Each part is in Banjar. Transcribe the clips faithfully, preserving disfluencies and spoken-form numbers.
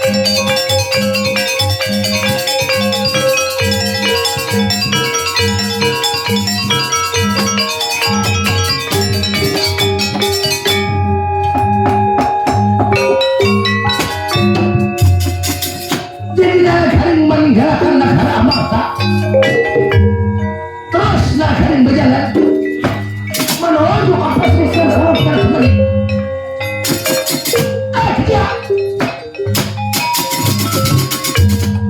Jadi nagari maninggalkan nagara Amarta. Terus nagari berjalan menuju apa sih sekarang? Ah, dia.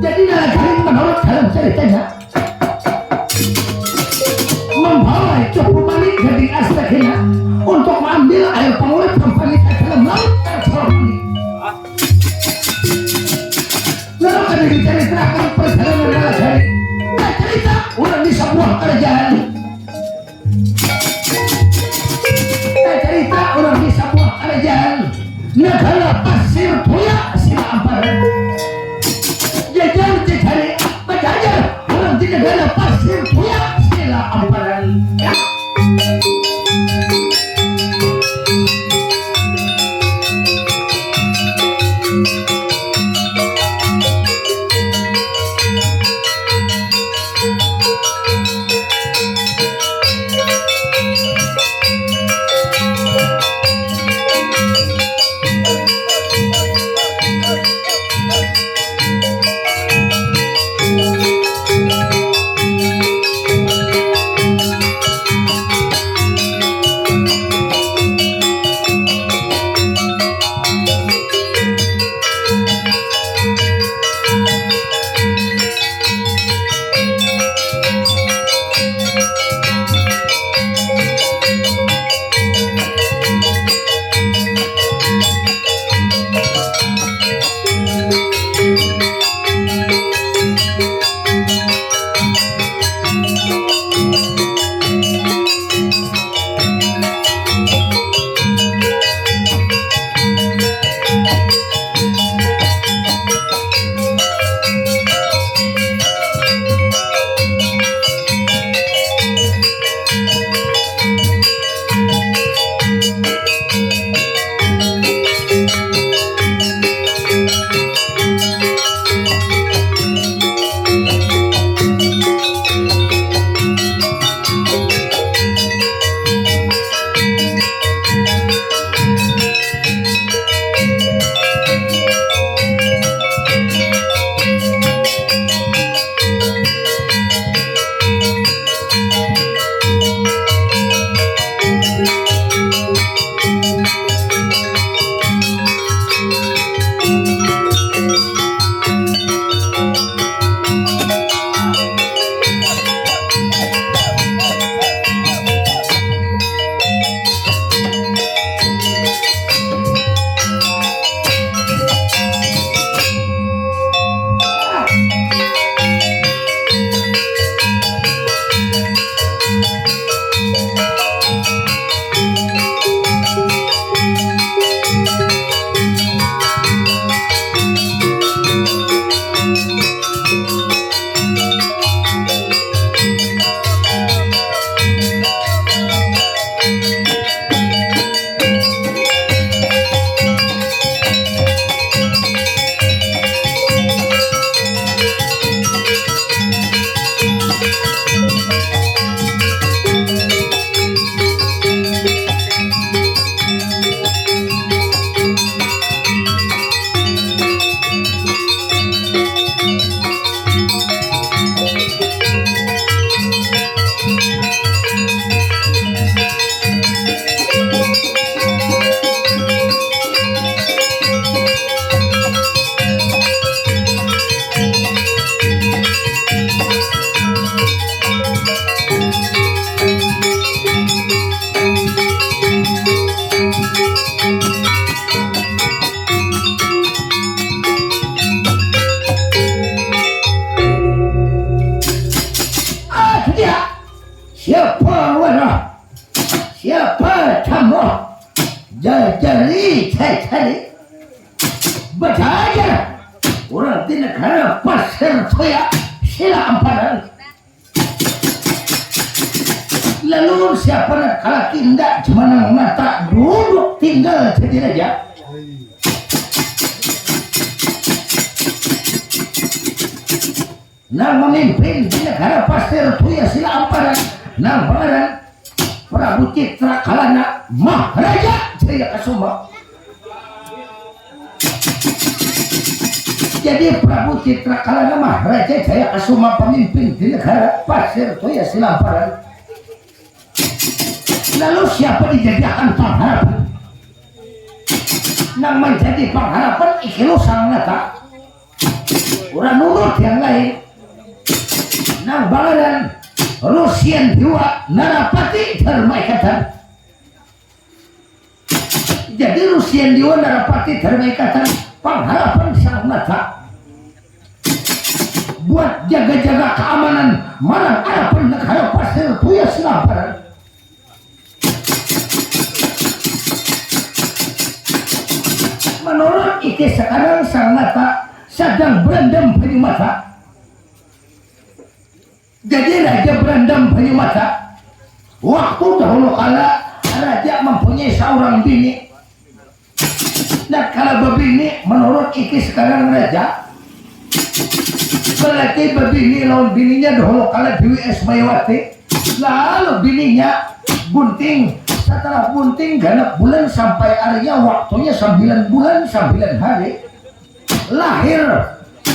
Jadi nagari menurut dalam ceritanya membawa cupu manik gading astagina untuk mengambil air pengurip sampai dalam laut tercurah manik. Lalu kami diceritakan perjalanan nagari. Nah, cerita orang di sebuah kerajaan. Nah, cerita orang di sebuah kerajaan. Negara Pasir Tuya sila amparan. Jajar jejari bajajar orang di negara Pasir Tuya sila amparan. Ya. Ah, dia. Siapa wara? Siapa tamu? Jajari cacari. Bajajar. Urang di negara Pasir Tuya sila amparan. Lalu siapa nak kalaki indak cumanang mata duduk tinggal jadi raja. Nang mamimpin di negara pasir tuya sila amparan nang bangaran Prabu Citra Kalana Maharaja Jaya Kasuma. Jadi Prabu Citra Kalana Maharaja Jaya Kasuma pamimpin di negara pasir tuya sila amparan. Lalu siapa dijadiakan pangharapan? Nang manjadi pangharapan ikilu sang nata. Urang nurut yang lain. Nang bangaran Rusian Dewa Narapati Dharma Ikatan. Jadi Rusian Dewa Narapati Dharma Ikatan pangharapan sang nata buat jaga-jaga keamanan marang arapan negara pasir tuya sila amparan. Menurut iki sekarang sang nata sedang berendam banyu mata. Jadi raja berendam banyu mata. Waktu dahulu kala raja mempunyai seorang bini. Nah, kalau babini menurut iki sekarang raja, berarti babini lawan bininya dahulu kala Dewi Esmayawati. Lalu bininya bunting. Setelah bunting genap bulan sampai harinya waktunya sembilan bulan sembilan hari, lahir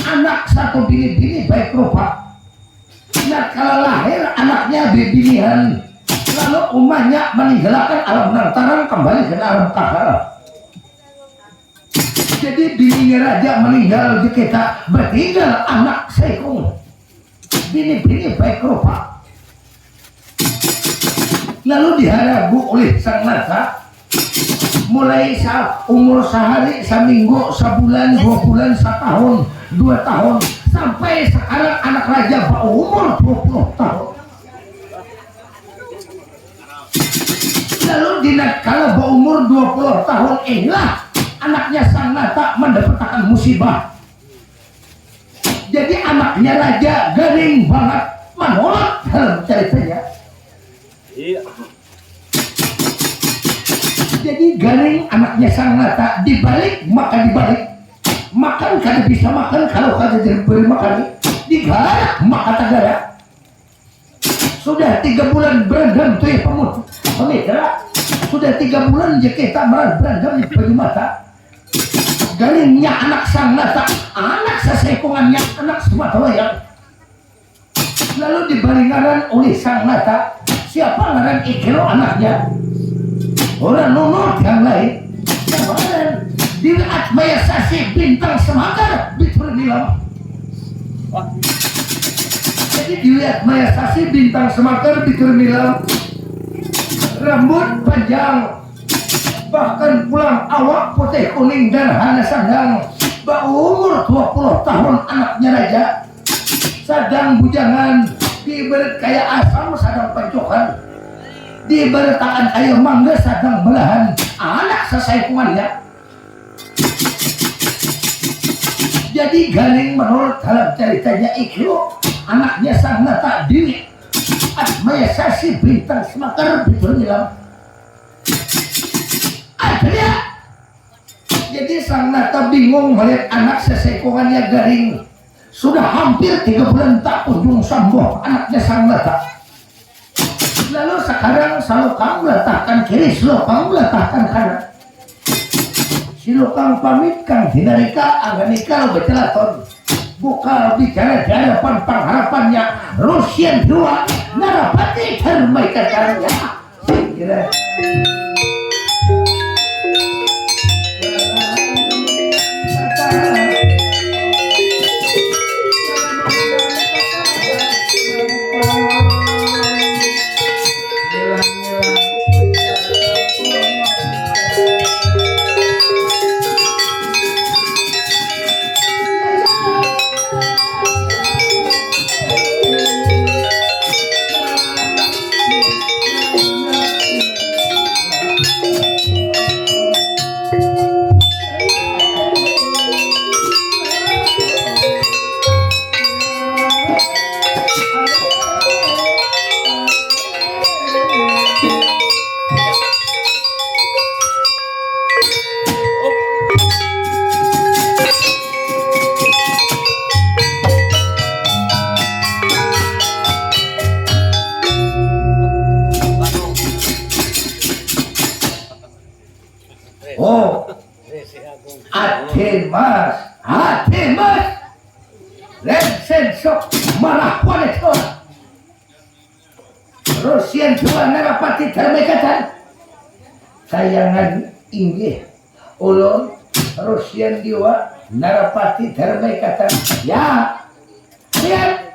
anak satu bini-bini baik rupa. Nah, kalau lahir anaknya bibinian, lalu umanya meninggalkan alam nang tarang kembali ke alam kahar. Jadi bininya raja meninggal di kita, bertinggal anak seikung. Bini-bini baik rupa. Lalu diharagu oleh sang nata, mulai sa umur sehari, seminggu, sebulan, dua bulan, setahun, dua tahun, sampai sekarang anak raja berumur dua puluh tahun. Lalu di kalau berumur dua puluh tahun inilah anaknya sang nata mendapatkan musibah. Jadi anaknya raja garing banget menolak dalam ceritanya. Iya. Jadi garing anaknya sang nata dibalik maka dibalik, makan kada bisa makan kalau kada diberi makan, digarak maka tagarak. Sudah tiga bulan berendam tuh ya pemut pemitra. Sudah tiga bulan ya kita meran berendam di baju mata. Galingnya anak sang nata, anak sesekungannya, anak semata wayang. Lalu dibalingaran oleh sang nata, siapa ngaran ikilo anaknya? Orang nunut yang lain. Yang ngaran Dwi Atmaya Sasi Bintang Semakar Bitur Nilam. Jadi dilihat Maya Sasi Bintang Semakar Bitur Milau, rambut panjang, bahkan pulang awak putih kuning dan hana sadang, baumur dua puluh tahun anaknya raja, sadang bujangan, diibarat kaya asam sadang pancukan, diibaratakan kaya mangga sadang belahan, anak sasaikungannya. Jadi garing menurut dalam ceritanya itu anaknya sang nata diri Atmaya Sasi Bintang Semakar Bitur Nilam. Akhirnya jadi sang nata bingung melihat anak sesekungannya garing. Sudah hampir tiga bulan tak kunjung sambuh anaknya sang nata. Lalu sekarang salukang melatahkan kiri, salukang melatahkan kanan. Silukang pamit kang dinarika anganikal bacalaton. Buka bicara di hadapan pangharapannya Rusian dua Narapati Dharma Ikatannya. Singkira. Dimas, ah, Dimas. Lensen sok marah wanita. Rosian jua Narapati Darmaikatan. Sayangan inggih ulun Rosian jua Narapati Darmaikatan. Ya, lihat.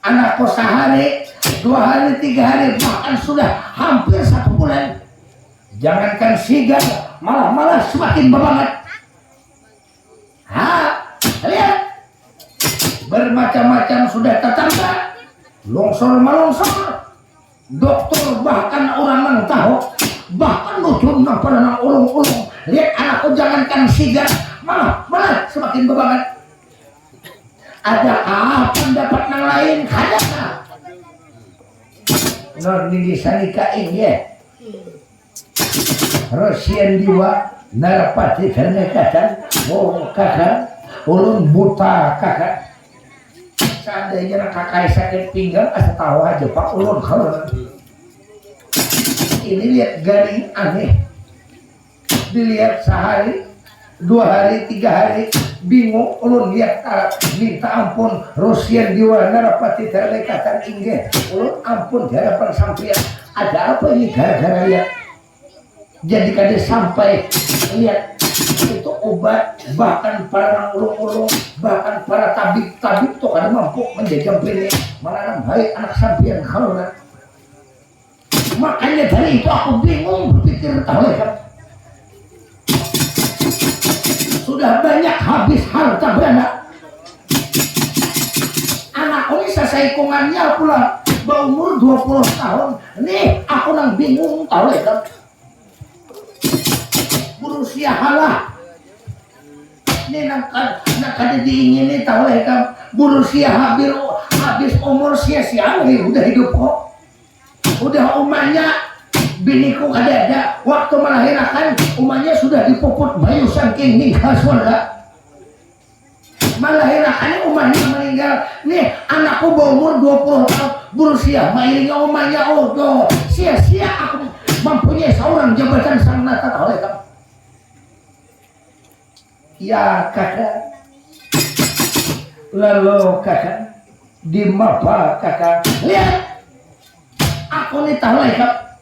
Anakku sehari, dua hari, tiga hari, bahkan sudah hampir satu bulan. Jangankan sigar, malah-malah semakin babangat. Ha, lihat. Bermacam-macam sudah tatamba. Longsor malungsor. Dokter bahkan orang nang tahu. Bahkan nujum nang pada nang ulung-ulung. Lihat anakku jangankan sigar, malah, malah semakin babangat. Ada apa pendapat nang lain? Kada. Nur ninggi sanika inggih. Rosian jua Narapati Darmaikatan. Oh, kakak, ulun buta, kakak. Seandainya nang kakai sakit pinggang, asa tahu aja, Pak, ulun, kalau ini lihat garing aneh. Dilihat sehari, dua hari, tiga hari, bingung ulun lihat, ah, minta ampun, Rosian jua Narapati Darmaikatan inggih. Ulun ampun di hadapan sampian. Ada apa ini gara-gara lihat? Jadi kada sampai lihat itu obat, bahkan para nang ulung-ulung, bahkan para tabib-tabib tuh kada mampu menjajam ini. Mana nang baik anak sampian kalau nak. Makanya dari itu aku bingung berpikir tahu ya kan. Sudah banyak habis harta benda. Anakku ini sasaikungannya pula berumur dua puluh tahun. Nih, aku nang bingung tahu ya kan. Berusia halah. Ini nang, nang kada diingini tahu ya kan. Berusia habis, habis umur sia-sia lagi udah hidup kok. Udah umanya biniku kada ada. Waktu melahirakan, umanya sudah dipuput bayu saking ninggal suarga. Melahirakan umanya meninggal. Nih, anakku berumur dua puluh tahun, berusia mairingi umanya. Oh, doh, sia-sia aku mempunyai seorang jabatan sang nata tahu ya kan. Ya, kakak. Lalu, kakak, di mapa, kakak? Lihat. Aku ni tahu, kakak.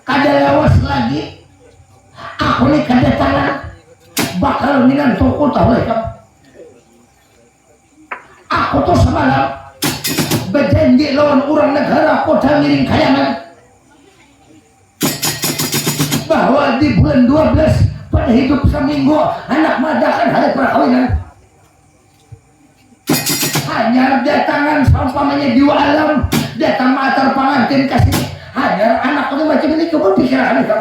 Kada lawas lagi. Aku ni kada tangan. Bakal minantuku tahu, kakak. Aku tuh semalam berjanji lawan orang negara Kota Miring Kayangan bahwa di bulan dua belas pada hidup seminggu anak mengadakan hari perkawinan. Hanya datangan seumpamanya dua alam datang matar pengantin ke sini. Hanya anak macam ini coba pikirkan itu.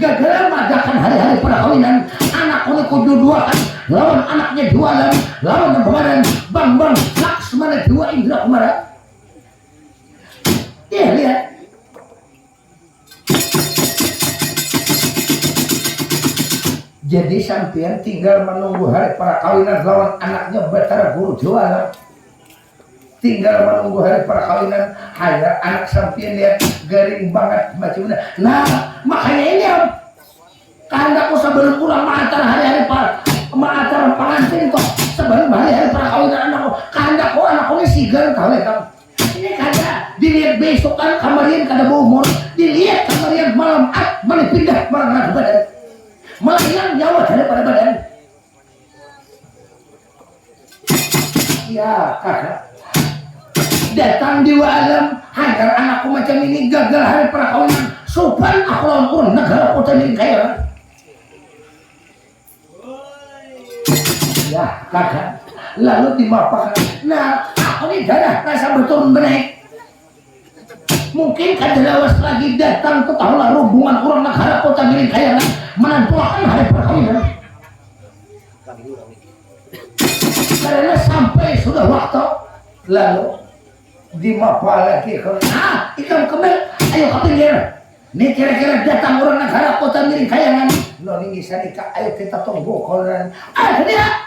Gagal mengadakan hari-hari perkawinan anak ini kudu dua kan lawan anaknya dua alam lawan yang kemarin Bambang Laksmana dua Indra Kumara. Ya lihat. Jadi sampean tinggal menunggu hari perkawinan lawan anaknya Batara Guru Juara. Tinggal menunggu hari perkawinan, hanya anak sampean lihat garing banget macam mana. Nah, makanya ini am. Kandaku sebelum pulang mengantar hari-hari pa, mengantar pengantin kok sebelum hari-hari perkawinan anakku. Kandaku anakku ini sigar tahu ya kamu. Ini kada dilihat besok kan kamarian kada berumur, dilihat kamarian malam at mana pindah merangkak badan, melayang nyawa daripada badan. Ya kakak, datang di alam hanyar anakku macam ini gagal hari perkawinan, supan aku lawan urang negara kota ini kaya. Ya kakak, lalu dimapakan. Nah, aku ni darah rasa berturun menaik. Mungkin kada lawas lagi datang tu tahulah rombongan urang nagara kota Miring Kayangan manantuakan hari perkawinan. Karena sampai sudah waktu, lalu dimapa lagi kau, ah, ikam kembali, ayo ke pinggir. Ni kira-kira datang urang nagara kota Miring Kayangan. Lo ni bisa nikah, ayo kita tunggu kau dan akhirnya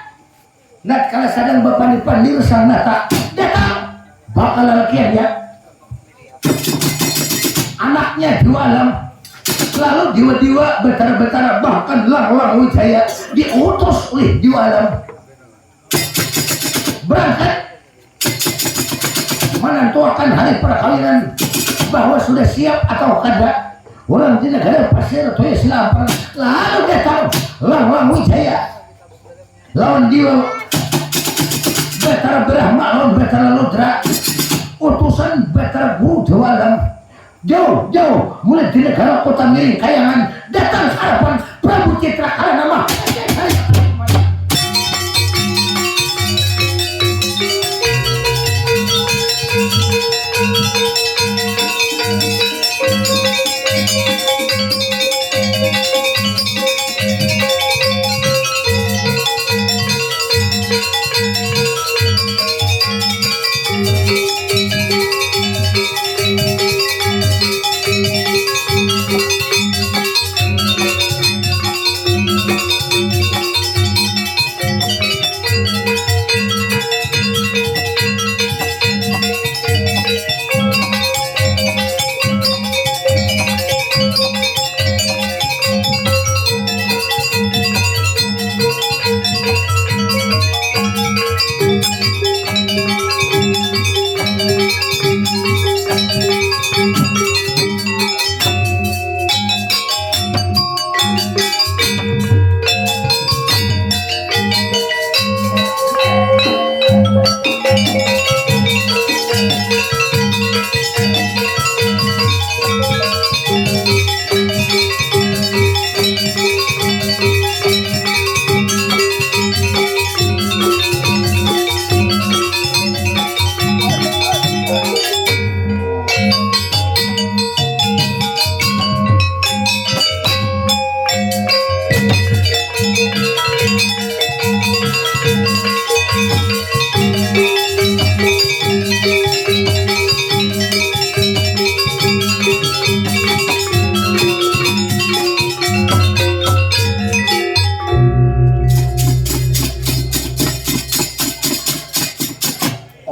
Natkala sadang bapandir-pandir sang nata, datang bakal lalakiannya. Anaknya dua alam, Lalu Diwa-Diwa, Batara-Batara, bahkan Lang-Lang Wijaya diutus oleh Diwa Alam berangkat menentuakan hari perkawinan, bahwa sudah siap atau kada orang di negara Pasir Toya Silampar. Lalu datang Lang-Lang Wijaya lawan Diwa, Batara Brahma lawan Batara Ludra, utusan Batara Guru Dewa Alam, jauh-jauh mulai di negara Kota Miring Kayangan datang harapan Prabu Citra Kalanama.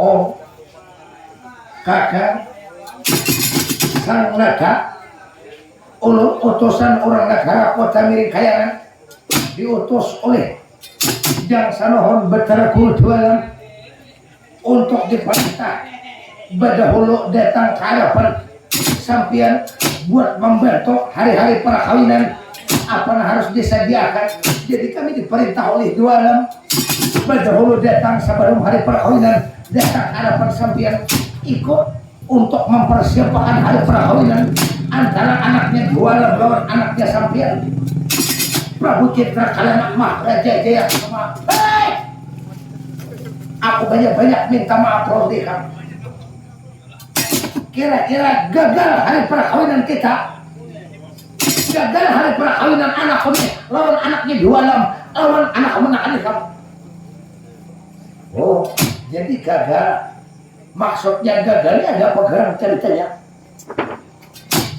Oh, kakang, sang nata, ulun utusan urang nagara Kota Miring Kayangan, diutus oleh Jang Sanohon Batara Guru Dwalam untuk diperintah badahulu datang ka hadapan sampiyan buat mambantu hari-hari parkawinan apa nang harus disadiakan. Jadi kami diperintah oleh Dwalam badahulu datang sabalum hari parkawinan datang ka hadapan sampiyan ikut untuk mempersiapakan hari perkawinan antara anaknya Dwalam lawan anaknya sampiyan, Prabu Citra Kalana Maharaja Jayakuma. Hei! Aku banyak-banyak minta maaf lawan ikam. Kira-kira gagal hari perkawinan kita? Gagal hari perkawinan anakku nih lawan anaknya Dwalam, lawan anak menakan ikam. Oh, jadi gagal. Maksudnya gagal ini ada apa garang ceritanya?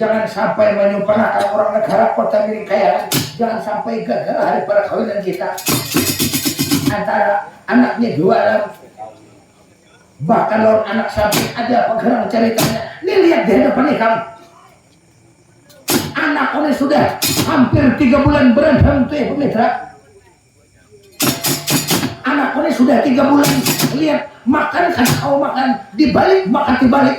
Jangan sampai menyumpanakan orang negara Kota Miring Kayangan. Jangan sampai gagal hari perkawinan kita antara anaknya Dwalam, bahkan lawan anak sampiyan. Ada apa garang ceritanya? Nih, lihat di hadapan ikam. Anakku ini sudah hampir tiga bulan berandam tuh, Ibu Mitra. Anakku ini sudah tiga bulan, lihat, makan kada kawa makan, dibalik makan dibalik.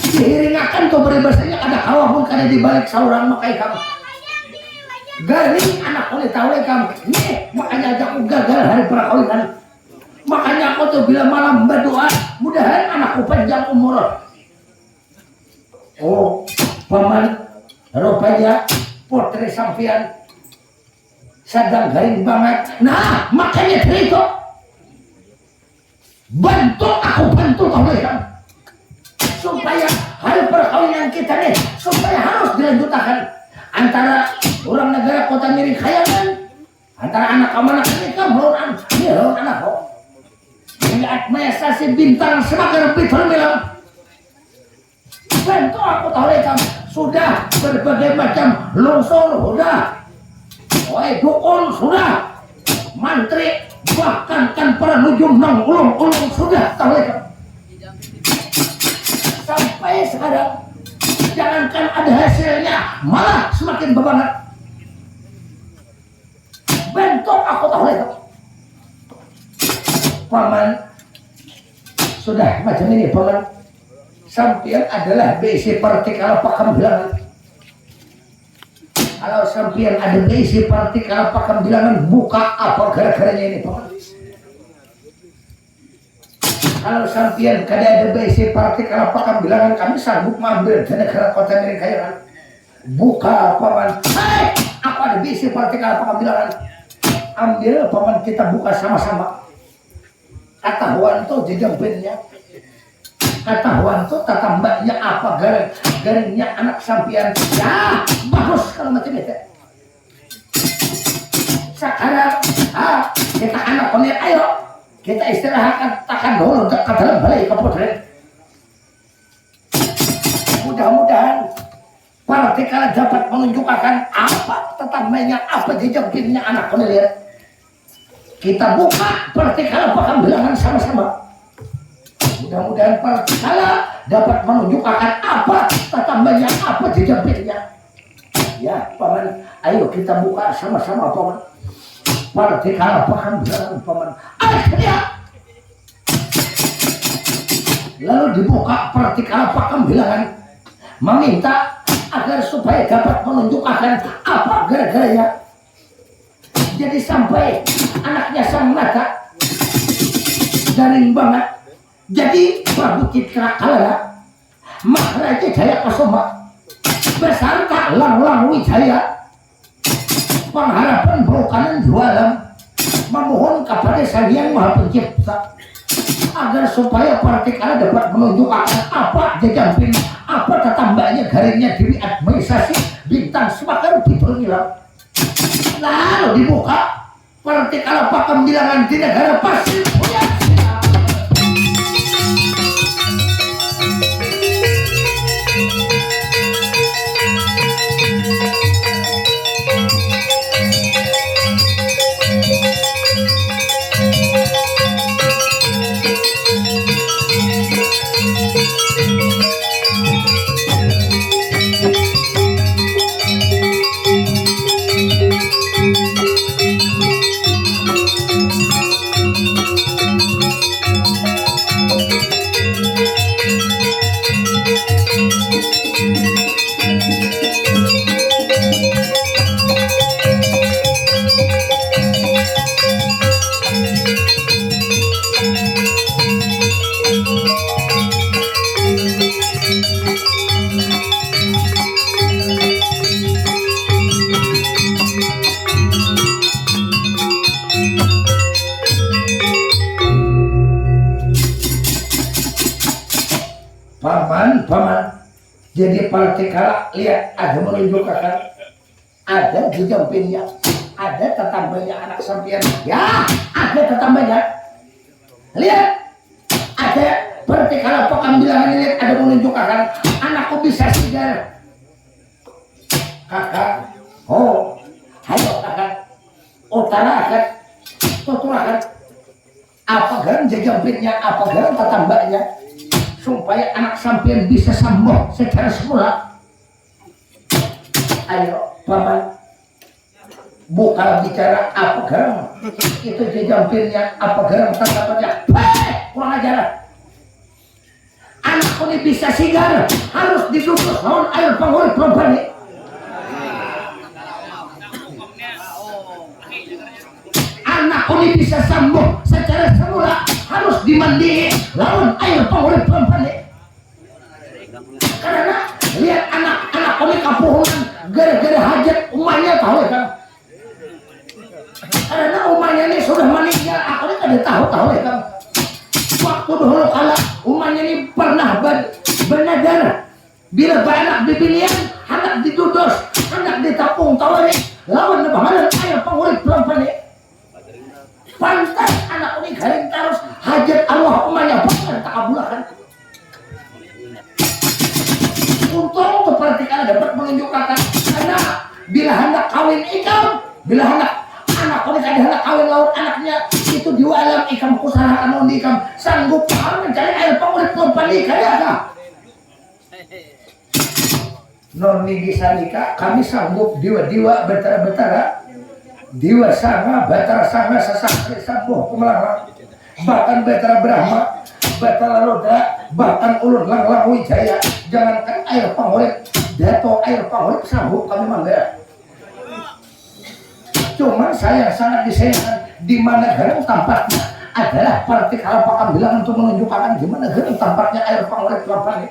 Dihiringakan tuh, peribasanya kada kawa pun kada dibalik saurang, maka ikam. Garing anakku ini, tahu ikam. Nih, makanya aja aku gagal hari perkawinan. Makanya aku tuh bila malam berdoa, mudahan anakku panjang umur. Oh, paman, rupanya putri sampiyan sadang garing bangat. Nah, makanya cerita. Bantu aku, bantu kau, ya. Supaya hari perkawinan kita nih, supaya harus dilanjutakan antara orang negara Kota Miring Kayangan, antara anak kamanakan ini kan lawan an-, ini lawan anak kok. Ini administrasi bintang sebagai Peter Milam. Bantu aku, tahu ikam. Sudah berbagai macam lungsur, sudah. Oi, dukun, sudah. Mantri, bahkan kan para nujum nang ulung-ulung, sudah, tahu ikam. Sampai sekarang, Jangankan ada hasilnya, malah semakin bebangat. Bentuk aku tahu itu. Paman, sudah macam ini, Paman. Sampian adalah bisi partikal pakam bilangan. Kalau sampian ada bisi partikal pakam bilangan, buka apa gara-garanya ini, Paman? Kalau sampian kada ada bisi partikal pakam bilangan, kami sanggup maambil di negara kota Miring Kayangan. Buka, Paman. Hei, aku ada bisi partikal pakam bilangan. Ambil, Paman, kita buka sama-sama. Katahuan tu jajampinnya. Katahuan tu tatambanya apa garing. Garingnya anak sampian. Ya, bagus kalau macam itu. Sekarang, ah, kita anak pemilik, ayo. Kita istirahatkan, takan dulu dekat dalam balai kaputren. Mudah-mudahan partikal dapat menunjukkan apa tatambanya, apa jajampinnya anak pemilik. Kita buka partikal pakam bilangan sama-sama. Mudah-mudahan partikal dapat menunjukkan apa tatambanya, apa jajampinnya. Ya, Paman, ayo kita buka sama-sama, Paman. Partikal pakam bilangan, Paman. Ayo, ya. Lalu dibuka partikal pakam bilangan, meminta agar supaya dapat menunjukkan apa gara-garanya. Jadi sampai anaknya sang nata garing banget. Jadi Prabu Citra Kalala, Maharaja Jaya Kasuma, beserta Langlang Wijaya, pangharapan baukanan dua alam, memohon kepada Sang Hyang Maha Pencipta agar supaya partikal dapat menunjukkan apa jajampin, apa tatambanya garingnya Dewi Administrasi Bintang Semakar Bidul Ngilau. Lalu dibuka partikal pakam bilangan di negara Pasir Puyang. Paman, paman. Jadi partikal, lihat, ada menunjukkan, ada jajampinnya, ada tatambanya anak sampian. Ya, ada tatambanya. Lihat, ada partikal pakam bilangan, lihat, ada menunjukkan anakku bisa sigar. Kakak, oh, ayo, Kakak, utarakan, tuturakan. Apa garang jajampinnya, apa garang tatambanya, supaya anak sampian bisa sambuh secara semula. Ayo, Paman, buka bicara, apa garang itu jajampinnya, apa garang tatambanya. Hei, kurang ajar. Anakku ni bisa sigar, harus ditutus lawan air pangurip lompani. Anakku ni bisa sambuh secara semula, harus dimandii lawan air pangurip lompani. Karena lihat anak, anakku ni kapuhungan gara-gara hajat umanya, tahu ya kan? Karena umanya ni sudah meninggal, aku ni kada tahu, tahu ya kan? Waktu dahulu kala, umanya ni pernah ban-, banadar, bila baanak bibinian, handak didudos, handak ditapung tawari, lawan napa ngaran air pangurip lompani. Pantas anak ni garing tarus, hajat arwah umanya pun kada takabulakan. Untung tu partikal dapat menunjukkan, karena bila handak kawin ikam, bila handak anak ni kada handak kawin lawan anaknya, itu dua alam ikam kusarahakan lawan ikam, sanggup paham mencari air pangurip lompani, kada kah? Noni bisa nikah, kami sanggup diwa-diwa, betara-betara, diwa sanga, batara sanga, sasakti sambuh kumelanglang, bahkan betara Brahma, batara Rudra, bahkan ulun Langlang Wijaya, jangankan air pangurip, dato air pangurip sanggup kami mangga. Cuman saya sangat disayangkan, di mana garang tampaknya adalah partik halpa kambilangan untuk menunjukkan di mana garang tampaknya air pangurip lapan ini.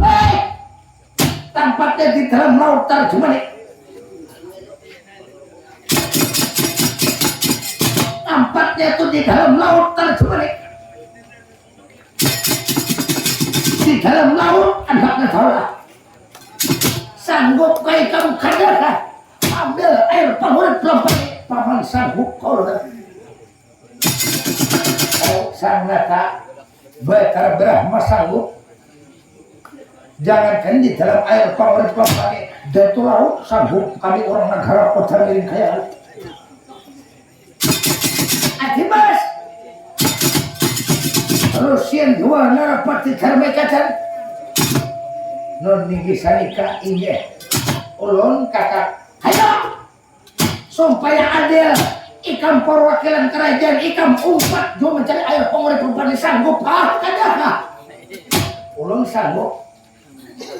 Hei! Tampaknya di dalam laut tarjumani. Tampaknya itu di dalam laut tarjumani. Di dalam laut anak negara. Sanggup kai kamu kadara ambil air pangurip lampani paman sanggup kau. Oh, sang nata, Batar Brahma sanggup. Jangankan di dalam air pangurip lampani, datu laut sanggup kami orang negara kota miring kaya. Adi mas. Rusian dua narapati karmai kacan. Non ninggi sanika inggih. Ulun kakak. Hayo. Supaya adil, ikam perwakilan kerajaan, ikam umpat jua mencari air pengurip rupa ini sanggup ah kada kah? Ulun sanggup.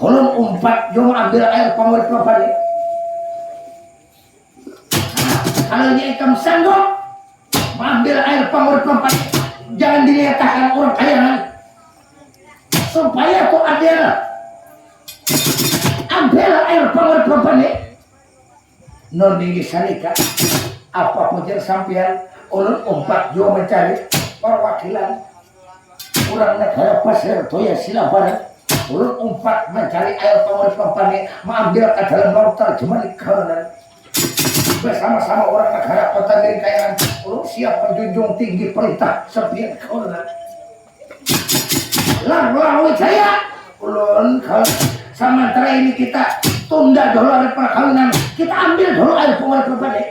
Ulun umpat jua mengambil air pengurip rupa ini. Kalau ini ikam sanggup mengambil air pengurip rupa ini, jangan dinyatakan orang kayangan. Supaya tu adil, ambil air pengurip rupa ini. Nuni sanika, apa pujar sampian? Ulun umpat jua mencari perwakilan urang negara Pasir Toya Silabaran. Ulun umpat mencari air pangurip lampani, maambil ka dalam laut tarjumani kawanan. Bersama-sama urang negara Kota Miring Kayangan, ulun siap menjunjung tinggi perintah sampian kawanan. Langlang Wijaya, ulun kalau samantara ini kita tunda dulu hari perkawinan, kita ambil dulu air pengurip lampani.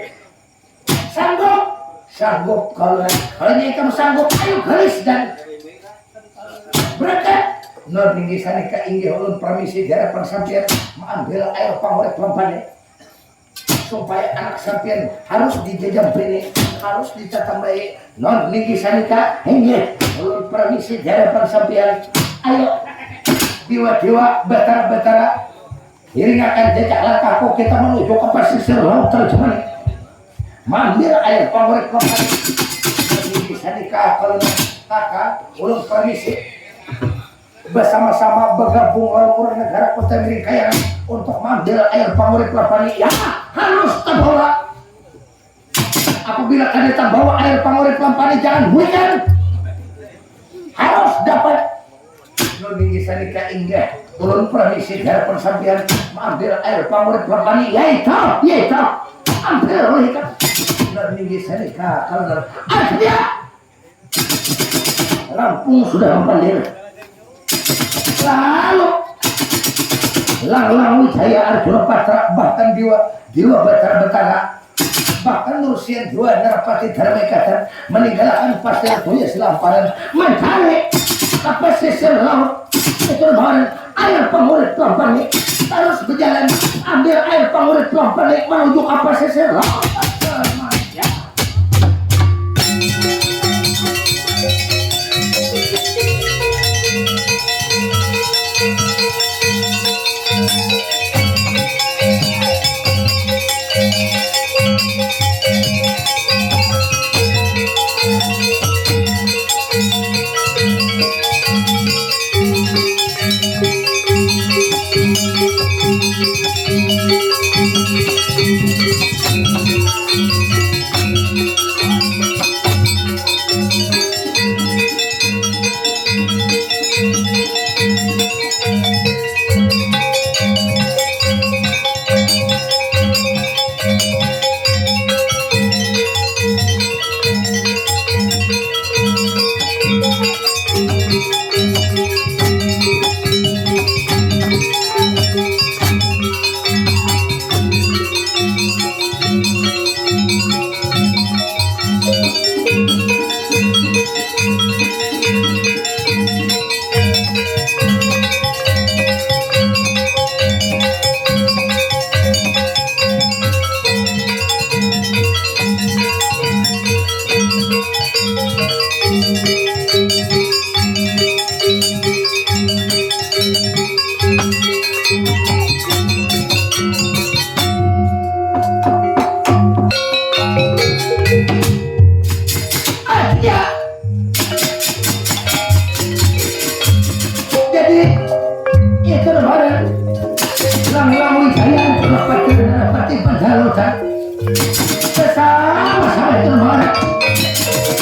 Sanggup? Sanggup kalau kalau ini kamu sanggup, ayo garis dan berangkat. Nur tinggi sanika inggih ulun permisi di hadapan sampian mengambil air pengurip lampani. Supaya anak sampian harus dijajam bini, harus ditatambai. Non ninggi sanika, inggih ulun permisi di hadapan sampian. Ayo, diwa-diwa, batara-batara, iringakan jejak langkahku, kita menuju ke pesisir laut tarjumani. Maambil air pangurip lampani. Non ninggi sanika, kalau kakak ulun permisi. Bersama-sama bergabung lawan urang negara Kota Miring Kayangan untuk maambil air pangurip lampani yang harus tabawa. Apabila kada tabawa air pangurip lampani, jangan hujan. Harus dapat. Nuni sanika inggih ulun permisi di hadapan sampian maambil air pangurip lampani. Yaitu, yaitu. Ambil oleh ikam. Nuni sanika kalau ada. Rampung sudah mapandir. Lalu Langlang Wijaya Arjuna Patra bahkan Dewa Dewa Batara Betara bahkan Nursian Dewa Narapati Dharma Ikatan meninggalkan Pasir Toya Silamparan mencari ke pesisir laut itu kemarin air pengurip lampani terus berjalan ambil air pengurip lampani menuju ke pesisir laut. Ya. Sama-sama itu mana?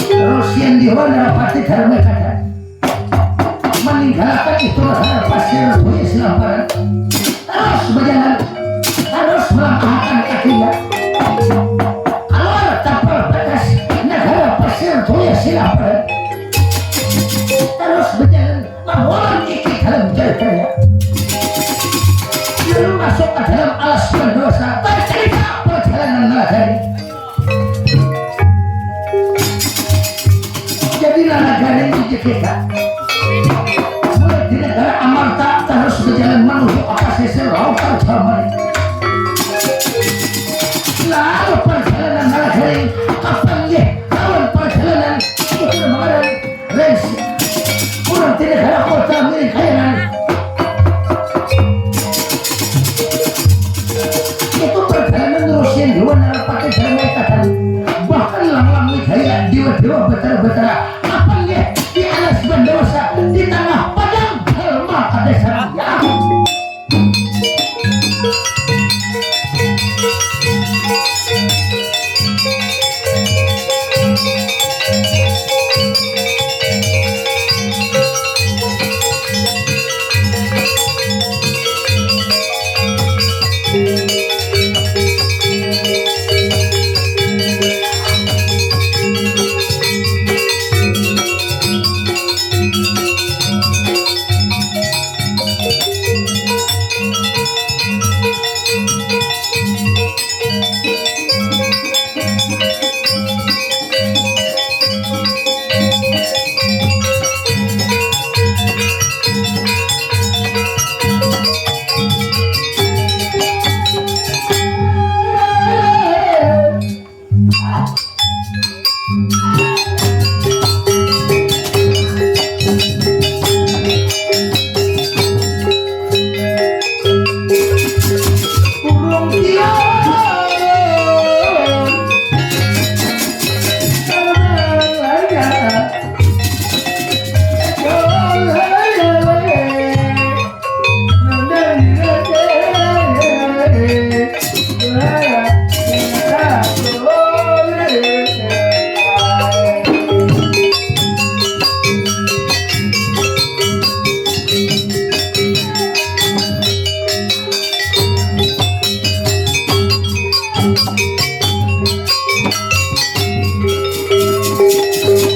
Terus yang di Honda pasti dalam kata. Meninggalkan itu negara pasir tulis lamparan. Terus berjalan, terus melangkahkan kakinya. Keluar tanpa batas negara pasir tulis lamparan. Terus berjalan, mengulur gigi dalam jaritannya. Lalu masuk ke dalam alas pendosa, bercerita perjalanan nagari. Jadi nagari ini kita mulai di negara Amarta terus berjalan menuju ke pesisir lautan Jamani. Lalu perjalanan nagari kapan ya lawan perjalanan itu mengenai Rens, urang ti negara kota miring kayangan. Itu perjalanan Rusian Dewa Narapati Dharma Ikatan. Bahkan langlang wijaya dewa-dewa batara-batara. Kapan ya di alas bandawa sa di tangah padang Dharma Kadesan. Ya.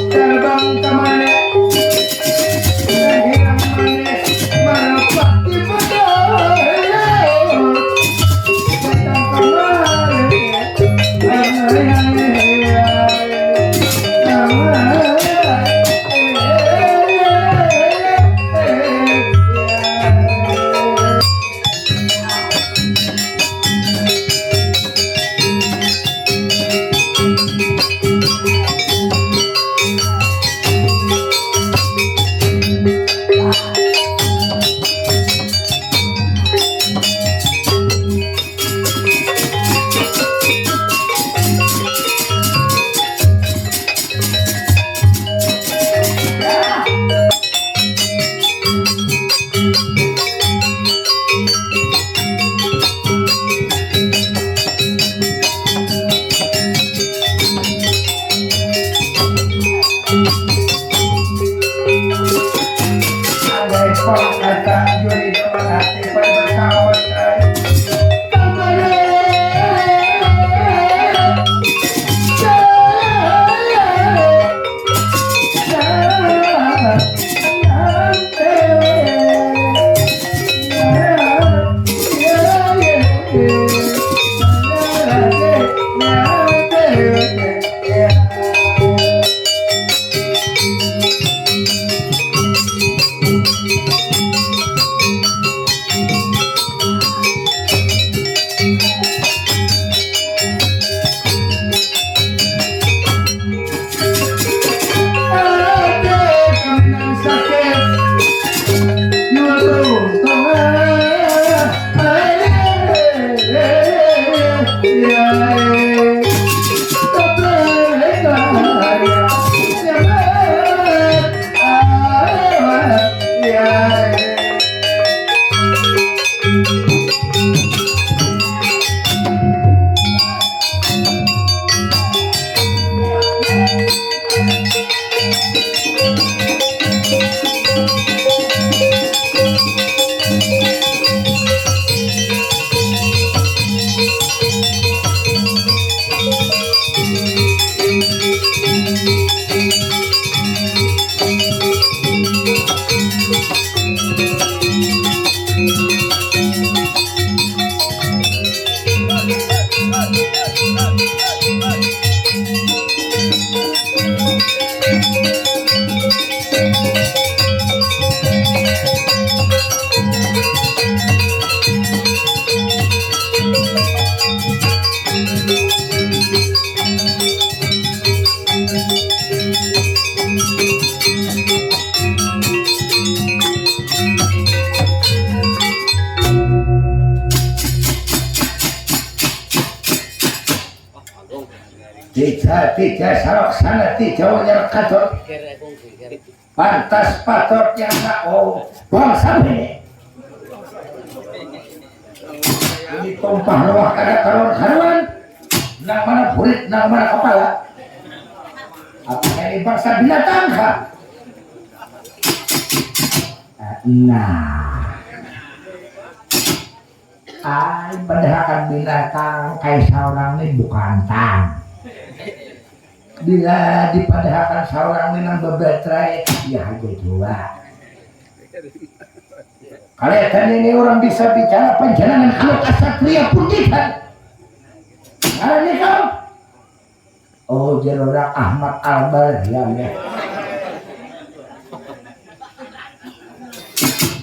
Terbang ke mana? Menghilang manis, merapati betul. Datang kemari, kemari. Tija, tija, salok sana, tija, wanyar katon. Pantas patut yang nak, oh, bangsa ini. Ini tumpah ruah kada karuan-karuan. Nang mana burit, nang mana kepala. Apa ini bangsa binatang kah? Nah. Ai, padahakan binatang, kayak saurang ni bukan tang. Bila dipadahakan saurang ni nang bebatrai, ya aja jua. Kaliatan ini orang bisa bicara panjanangan kalau kasatria pun tidak. Ngaran ikam? Oh, jar orang Ahmad Albar, ya, ya.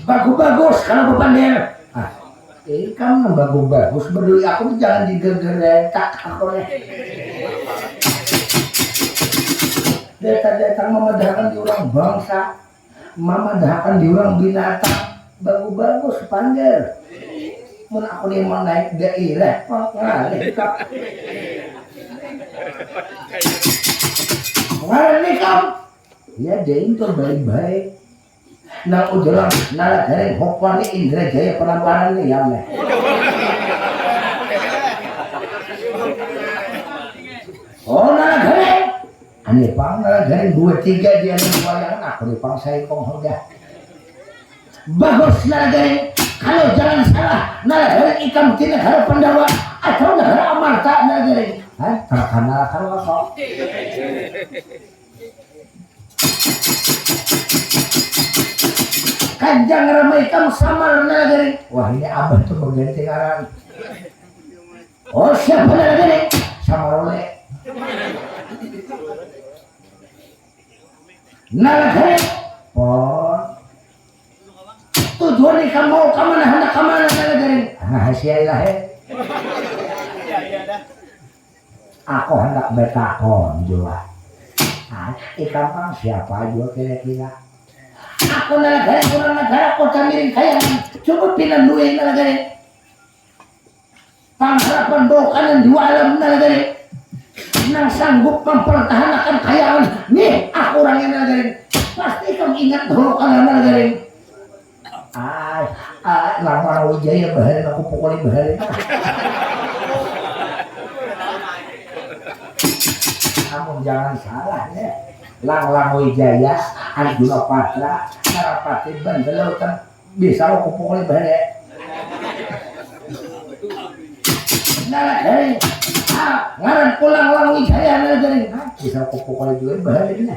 Bagus-bagus kalau bepandir. Ah, ini kan bagus-bagus, peduli aku jangan digegeletak aku nih. Datang-datang memedahkan di orang bangsa, memedahkan di orang binatang. Bagus-bagus pandir. Mun aku nih mau naik daerah, kok ngalih kok. Ngalih kok. Ya, dia itu baik-baik. Nah, ujuran nala garing hopani Indra Jaya penamparan nih ya, nih. Oh, nala garing. Ane pang nala garing dua tiga dia nih wayangan aku nih pang saya kong udah. Bagus nala garing. Kalau jangan salah, nala garing ikam di negara Pandawa atau negara Amarta nala garing. Hah, terkenal kalau kok. Kanjang ramai kam samar nalagari. Wah, ini abah tuh mengganti ngaran. Oh, siapa nalagari? Samarole. Nalagari. Pon. Tujuan ikam mau kamana, hendak kamana nalagari? Nah, sia ilahe. Aku hendak betakon jua. Nah, ikam pang siapa jua kira-kira? Aku nalagari orang negara kota miring kayangan. Coba pinandui nalagari. Pangharapan bau kanan dua alam nalagari. Nang sanggup mempertahankan kayangan. Nih, aku orangnya nalagari. Pasti ikam ingat dulu kanan nalagari. Ai, ai, Langlang Wijaya baharin aku pukuli baharin. Amun jangan salah ya, Langlang Wijaya, Arjuna Patra, Narapati Bandelautan, bisa aku pukuli baharin. Nah, hei, ah, ngaran pulang Langlang Wijaya, nah, jadi, nah, bisa aku pukuli juga baharinnya.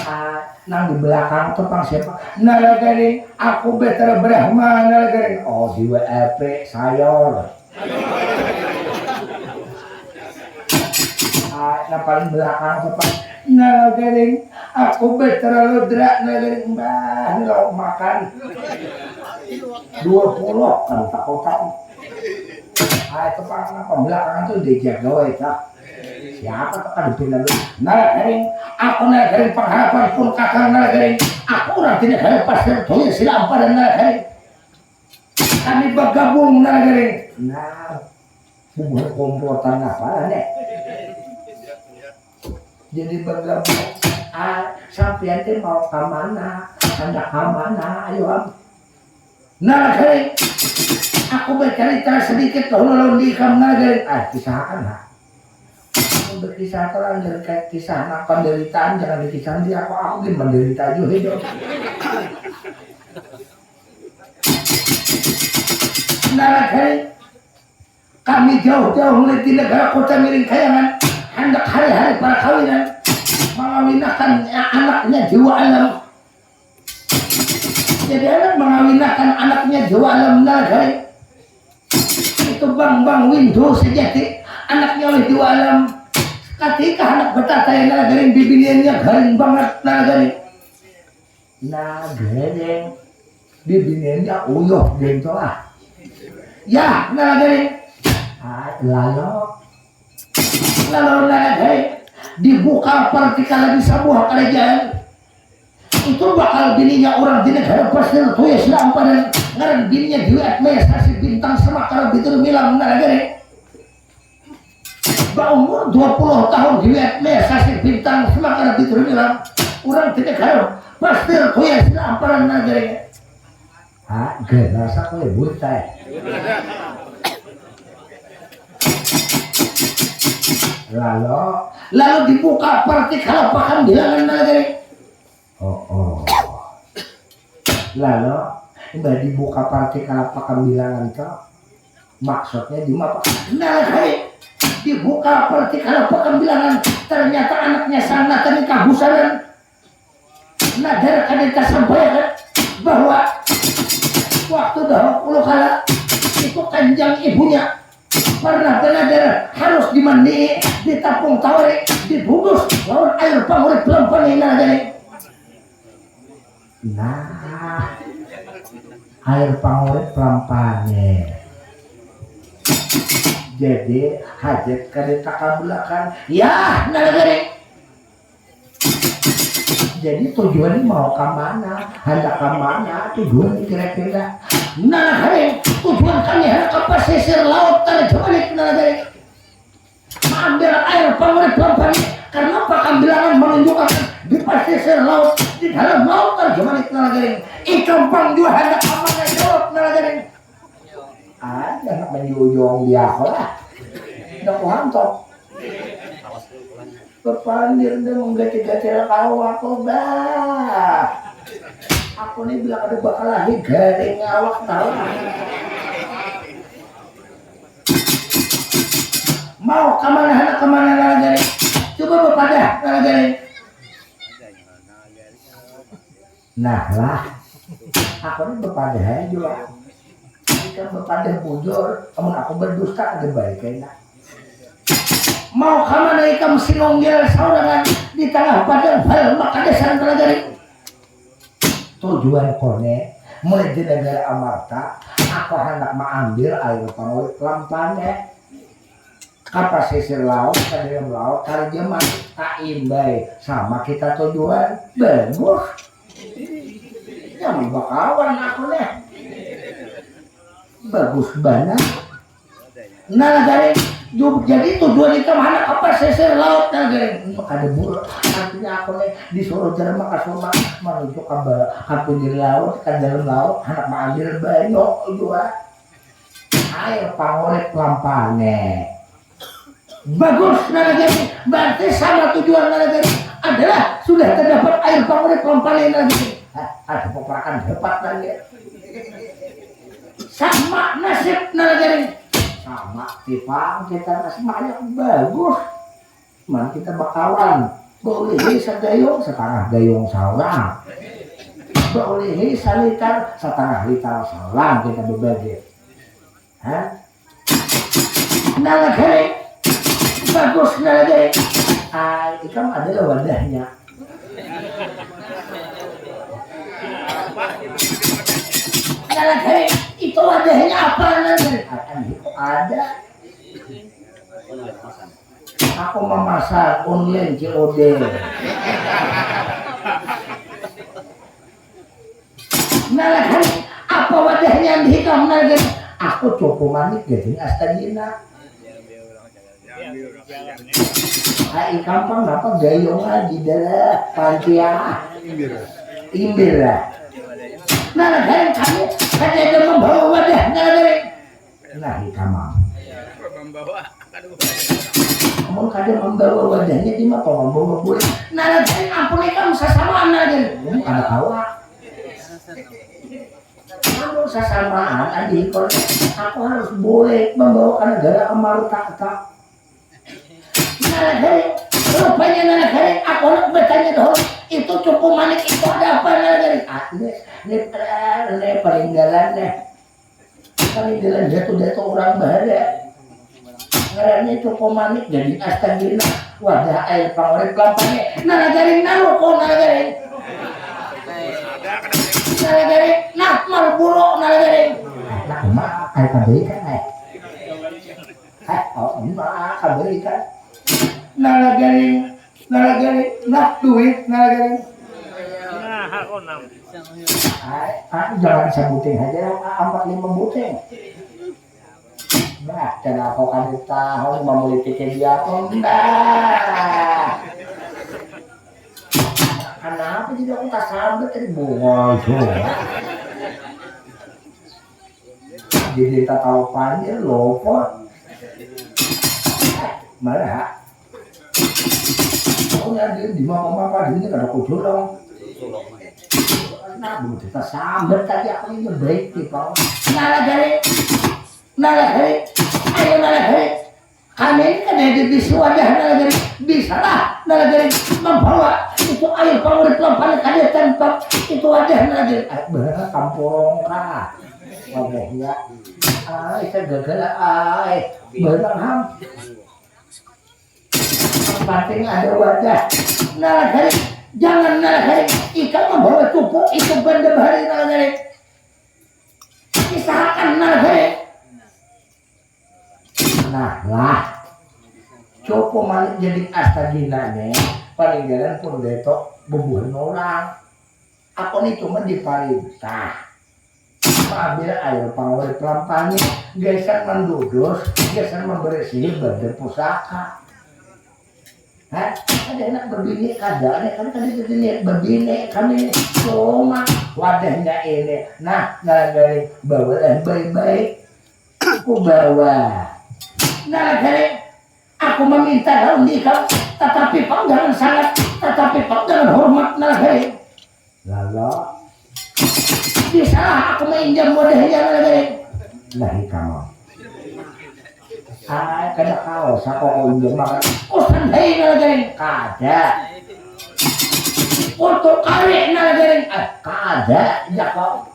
Ah, nang di belakang tuh pang siapa? Nalagaring, aku Betara Brahma Nalagaring. Oh, di W F P sayur. Ah, nang paling belakang tuh pang Nalagaring, aku Betara Ludra Nalagaring. Mbah, ini lauk makan. Dua puluh kan tak kau tahu. Ah, itu pang nang pembelakangan tuh dijaga wae kah? Siapa tuh kan pindah lu? Nalagaring, aku Nalagaring pangharapan pun kakang Nalagaring. Aku orang tidak ada pasir tulis sila amparan Nalagaring. Kami bergabung Nalagaring. Nah, bubuhan komplotan apa nih? Jadi bergabung. Ah, sampian teh mau ke mana? Hendak ke mana? Ayo am. Nah, hei, aku bercerita sedikit dahulu lawan di ikam Nalagaring. Ah, kisahkan ha. Berkisah terang dari kayak kisah anak penderitaan jangan dikisah di aku aku gini menderita juga hidup. Nalagaring, kami jauh-jauh mulai di negara kota miring kayangan hendak hari-hari para kawinan mengawinakan anaknya Jawa Alam. Jadi anak mengawinakan anaknya Jawa Alam Nalagaring. Itu bang bang Windu sejati anaknya oleh Jawa Alam. Ketika anak bertata yang Nalagaring bibiniannya garing banget Nalagaring. Nalagaring bibiniannya uyuh gitu ah. Ya Nalagaring. Ah, lalu lalu Nalagaring dibuka pertikaian di sebuah kerajaan. Itu bakal bininya orang di negara Pasir tuh ya sudah amparan ngaran bininya Dewi Atmaya Sasi bin Bintang Semakara Bitur Milam Nalagari. Baumur dua puluh tahun, diwiat Mea Sasih Bintang Semakara Bitur Milam. Urang tidak harap pastir kuya sila amparan Nalagari. Ah, gana saku ya buta ya. Lalu, lalu dibuka parti kalapakan bilangan Nalagari. Oh, oh. Lalu, imbah dibuka parti kalapakan bilangan tu, maksudnya di mapa? Nalagari, dibuka parti kalapakan bilangan, ternyata anaknya sang nata ni kabusaran. Nadar kada tasampaiakan bahwa waktu dahulu kala itu kanjang ibunya pernah banadar harus dimandii, ditapung tawari, dibungkus lawan air pangurip lampani Nalagari. Nah, air pangurip lampani. Jadi hajat kada takabulakan. Yah, Nalagari. Jadi tujuan ni mau ka mana? Handak ka mana tujuan ni kira-kira? Nalagari, tujuan kami handak ka pasisir laut Tarjamanik Nalagari. Maambil air pangurip lampani karena pakambilangan manunjukakan di pasisir laut, di dalam laut Tarjamanik Nalagari. Ikam pang jua handak ka mana jawab Nalagari. Ada nak manjujung biasa lah. Nak kuhantok. Bapandir dah menggatil-gatil awak ko bah. Aku ni bila kada bakalahi garing awak tahu. Mau ka mana handak ka mana Nalagari. Coba bapadah Nalagari. Nah lah, aku ni bapadah ai jua. Ikam bapadah bujur, amun aku badusta kada baik kaina. Mau ka mana ikam sinunggil saurangan di tangah padang hal makadasan Nalagari. Tujuan kone, mulai di negara Amarta, aku handak maambil air pangurip lampani. Ka pasisir laut, ka dalam laut, tarjamah, taimbai sama kita tujuan. Bagus. Yang bakawan aku nih. Bagus banget. Nah, Nalagari, jadi tujuan ikam handak ka pasisir laut Nalagari. Kada bul, artinya aku nih disuruh jelema ka Suma menuju ka, ka pinggir laut, ka dalam laut, handak maambil banyu jua. Air pangurip lampani. Bagus Nalagari, berarti sama tujuan Nalagari adalah sudah terdapat air pangurip lampani Nalagari. Hah, ada peperakan dapat lagi. Sama nasib Nalagari. Sama tipang kita nasib makanya bagus. Man kita bakawan, baulihi sagayung, satangah gayung saurang. Baulihi salitar, satangah litar saurang kita babagi. Hah? Nalagari, bagus Nalagari. Ah, ikam adalah wadahnya. Nalagari, itu wadahnya apa Nalagari? Ah, kan itu ada. Aku mamasak online C O D. Nalagari, apa wadahnya di ikam Nalagari? Aku cupu manik jadi astagina. Hai kampung apa gayung lagi dalah pancia. Imbir lah. Nalagari, kamu kada ada membawa wadah Nalagari. Nah, hitam am. Amun kada mambawa wadahnya, di mapa mambawa bulik? Nah, lagi ampun ikam sasamaan aja. Kamu kada kawa. Amun sasamaan aja ikon, aku harus bulik mambawa ka negara Amarta. Nah, lagi rupanya nah, lagi aku nak bertanya dahulu, itu cupu manik itu ada apa nah, lagi? Ah, ini, ini, ini paling dalam deh. Kami jalan jatuh-jatuh orang bahaya. Ngarannya itu komanik jadi astagina. Wadah air pangurip lampanya. Nah garing naruko nah garing. Nah garing nah Marlboro nah garing. Nah emak air kebaikan eh. Eh oh emak kebaikan. Nah garing. Nah lagi nih, nah duit, nah lagi nih. Nah, aku enam. Ay, ah, jangan sebuting aja lah, ah, empat lima buting. Nah, dan aku kada tahu mamulitik dia apa enggak. Kenapa jadi aku tak sambat tadi bungol tuh? Jadi tak tahu panggil lopot. Malah aku nyari di mama mama ini kada kujurong. Nah, belum kita sambat tadi aku ini baik di bawah. Nala gare, nala gare, ayo nala gare. Kami ini kan ada di wadah nala gare. Bisa lah nala gare membawa itu air pangurip lampana kada tanpa itu wadah nala gare. Ah, benar kampung kah? Wadahnya. Ay, saya gagal ay. Benar ham. Yang penting ada wadah. Nala gare, jangan nala gare. Ikam membawa cupu itu benda bahari nala gare. Usahakan nala gare. Nah lah. Cupu malik jadi astagina nih. Paninggalan pun betok bubuhan orang. Aku ni cuma diparintah maambil air pangawet lampahnya, gasan mandudus, gasan mambarasihi badan pusaka. Hah? Ada anak babini kada, ada kan kada jadi niat babini kami cuma wadahnya ini. Nah, nalagari bawalah baik-baik. Aku bawa. Nalagari, aku meminta lawan di ikam, tatapi pang jangan sangat, tatapi pang jangan hormat nalagari. Lala. Bisalah aku mainjam wadahnya nalagari. Lahi kamu. Ay, kada kawa sako kau injam makan. Usan hei nalagari. Kada. Untuk kari nalagari. Ay, kada. Jako.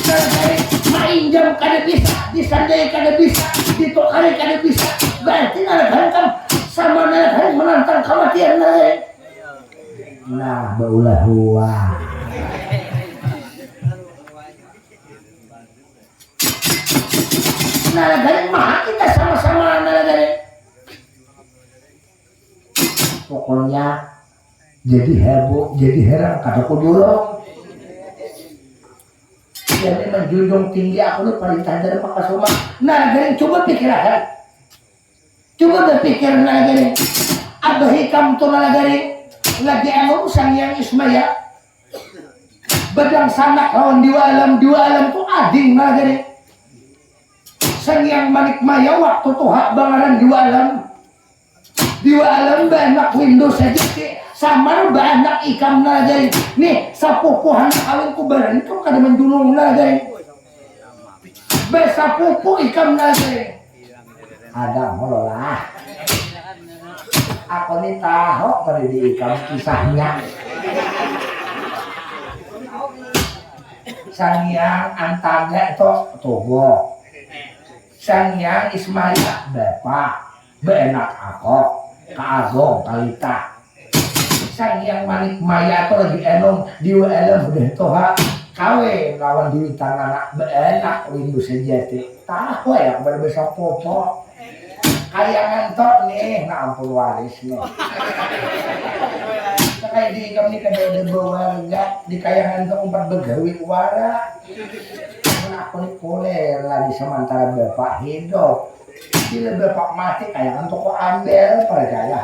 Nalagari mainjam kada bisa, disandai kada bisa, ditukari kada bisa. Berarti nalagari kan sama nalagari menantang kematian nalagari. Nah, baulah huang. Nalagari maha kita sama-sama nalagari. Pokoknya jadi heboh, jadi heran kada kudurung. Jadi menjunjung tinggi aku ni perintah dari Makasuma. Nalagari coba pikirakan. Coba bapikir nalagari, abah ikam tu nalagari lagi anu Sang Hyang Ismaya badangsanak lawan Diwa Alam, Diwa Alam tu ading nalagari Sang Hyang Manik Maya waktu tuha bangaran Diwa Alam. Diwa Alam baanak Windu sajati samar baanak ikam nalagari. Nih sapupu handak kawin kubaran ikam kada manjulung nalagari. Basapupu ikam nalagari. Ada mulu lah. Aku ni tahu pada di ikam kisahnya. Sang Hyang Antaga itu tubuh. Sang Hyang Ismaya bapa, baanak aku, Ka Agung, Kalita. Sang Hyang Manik Maya tu lagi enum, Diwa Alam udah tuha, kawin lawan Diwi Tanana, baanak Windu Sejati. Tahu ya, pada besok popo. Kayangan tok nih, nah ampun waris nih. Kayak di ikam nih kada ada bawarga, di kayangan tok umpat begawi wara. Nah, aku nih kuliah lagi sementara bapak hidup. Bila bapak mati, kayangan tok ku ambil, percaya.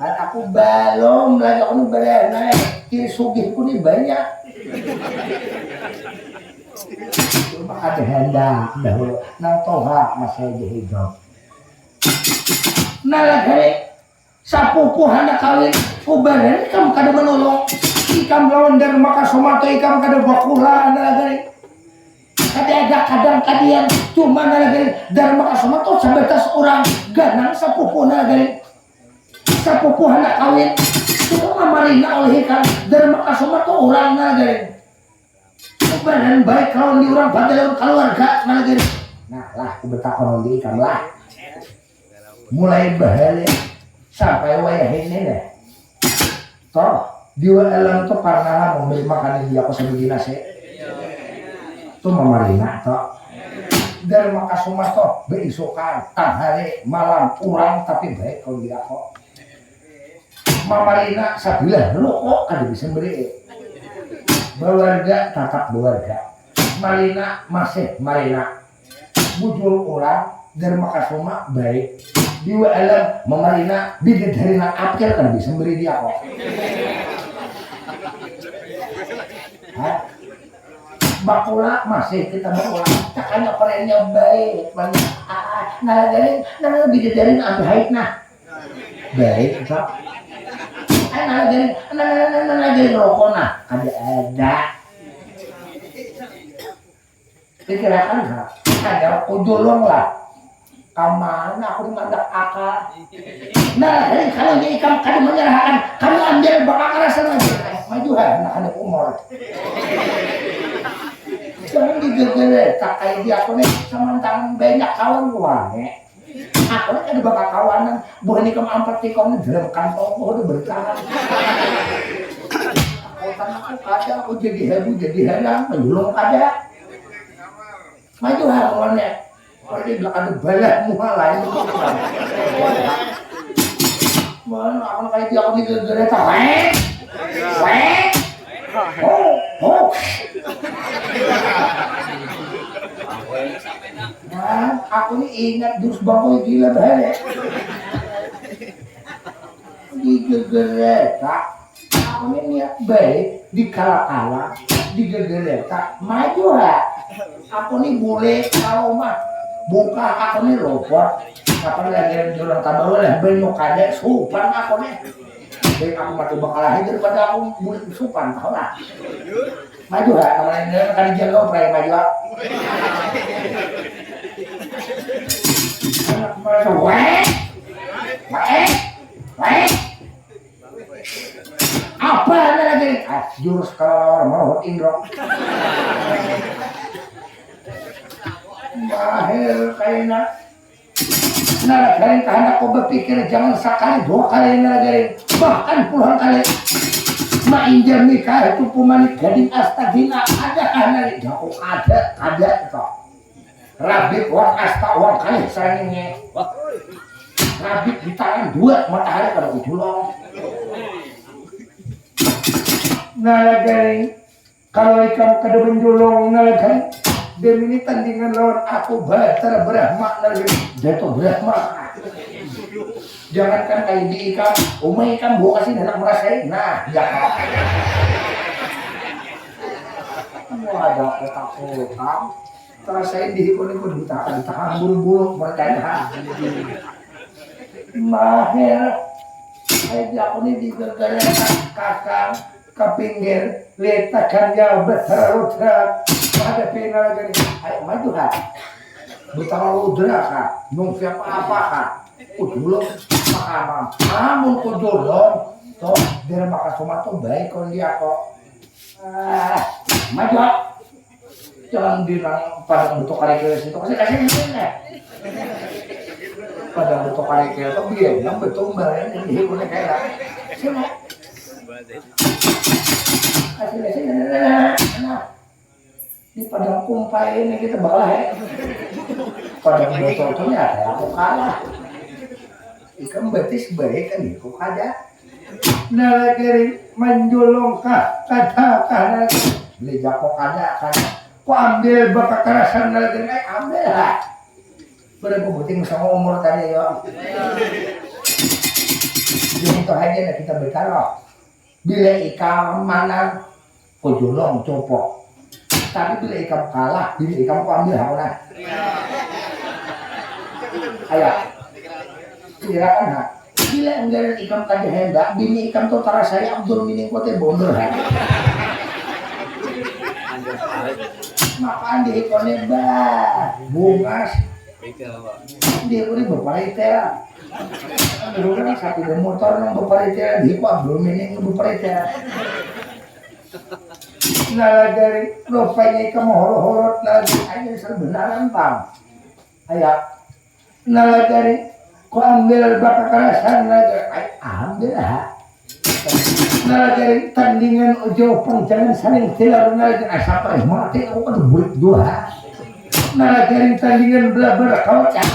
Kan aku balum lagi, aku ni balum naik. Kiri sugihku ni banyak. Cuma ada hendak dahulu. Nang toha masih aja hidup. Nah, lagi sapupu handak kawin. Kubaran ikam kada menolong. Ikam lawan Darma Kasuma tu ikam kada bakula, nah, lagi. Kada ada kadang kadian. Cuma, nah, lagi Darma Kasuma tu sebatas orang ganang sapupu, nah, lagi. Sapupu handak kawin, suku mamarina oleh ikam. Darma Kasuma tu urang nang garing. Badan baik lawan di urang, pada lawan kaluarga nang garing. Nah lah, aku betakon di ikam lah. Mulai bahari sampai wayah ini lah. Toh, di alam tu parnah lah memberi makan di aku sabiji nasi. Tu mamarina toh. Darma Kasuma toh, beisukan, tanghari, malam, urang tapi baik kalau di aku. Mamarina sabilah rokok kada bisa beri. Bawarga tatap bawarga. Marina masih marina. Bujur urang, Dharma Kasuma baik. Diwa alam mamarina, bidadari nang apil kada bisa memberi dia kok. Hah? Bakula masih kita bakula. Cakanya perennya baik banyak. Ah, nah jadi nah bidadari nang ambil haid nah. Baik, Pak. Eh, nah jadi nah nah nah nah nah jadi rokok nah. Ada ada. Pikirakan ha, ada kujulung lah. Kamana aku mandak akal. Nah, hei, kalau nya ikam kada menyerahakan, kamu ambil bakakarasan lagi. Maju ha, anak anak umur. Jangan digegere, tak kayak di aku nih, sama tangan banyak kawan wah nih. Aku nih kada bakakawanan, buah nikam ampat tikam nih dalam kantong, oh, udah bertahan. Aku tanah aku kada, aku jadi habu, jadi halang, menyulung kada. Maju ha, kawannya. Kalau dia bilang ada balah muha lain. Mana aku kayak dia aku nih gara-gara tawek. Wek. Oh, oh. Nah, aku nih ingat jurus bangkoi gila bahaya. Digegereta. Aku ni niat baik, dikala-kala, digegereta, maju ha. Aku ni bule kalau mah, buka aku ni lopot. Kapan lagi jurang tabawa lah, banyu kada supan aku ni. Baik aku mati bakalahi daripada aku bule supan, tahu lah. Maju ha, kapan lagi jurang kada jaga upaya maju ha. Weh, weh, weh. Apa ada lagi? Ah, jurus kelelawar meruhut indro. Mahir kaina. Nalagaring kahandak kau berpikir jangan sekali dua kali nalagaring bahkan puluhan kali mainjami kah itu pumanik gading astagina ada kah nari jago kada kada itu. Rabit wan asta wan kalih sarangnya. Rabit di tangan dua matahari kada ujulong. Nalagari kalau ikam kada menjulong nalagari. Demi ini tandingan lawan aku Batara Brahma nalagari. Jatuh Brahma. Jangankan kayak di ikam, umai ikam buka sih anak merasai. Nah, ya. Wah, ada kota-kota. Terasa ini ikut ikut buta buta hambur buluk mereka ya. Mahir. Aja aku ini digegelekan kakang ke pinggir letakannya besar rudra pada final gini. Ayo maju ha. Buta rudra kah? Nung siapa apa kah? Kudulung makamam. Namun kudulung toh biar maka semua tuh baik kon dia kok. Ah, maju ha. Jangan bilang padang butuh karikil situ kasih kasih ini ya. Padang butuh karikil tuh biar yang betumbal ya ini punya kayak sini. Kasih kasih nah. Di padang kumpai ini kita bakal ya. Padang butuh tuh ya aku kalah. Ikam betis baik kan aku kada. Nalagari manjulung kah kada kah nalagari beli jako kada kada ku ambil bakakarasan nalagari ay ambil lah. Berapa buting sama umur tadi yo. Contoh aja lah kita bertaruh bila ikam mana kujulung copok. Tapi bila ikam kalah, bila ikam ku ambil hak nah. Ayo. Kira kan ha. Bila anggaran ikam kada hendak, bini ikam tu tarasaya abdul mining kote bondor ha. Makan di ikone bah bungas. Dia pun baparitel. Dulu kan satu dia motor nang baparitel, dia ku abdul mining baparitel. Nalagari rupanya ikam horot-horot nalagari aja sebenaran pang. Ayo. Nalagari ku ambil bakakarasan nalagari ay ambil ha. Nalagari tandingan ujau pang jangan saling tilar nalagari asa paih mati aku kada bulik jua ha. Nalagari tandingan belabar kau cak.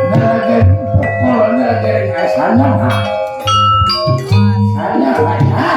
Nalagaring pukul, nalagaring ai sanang ha. Sanang ai ha.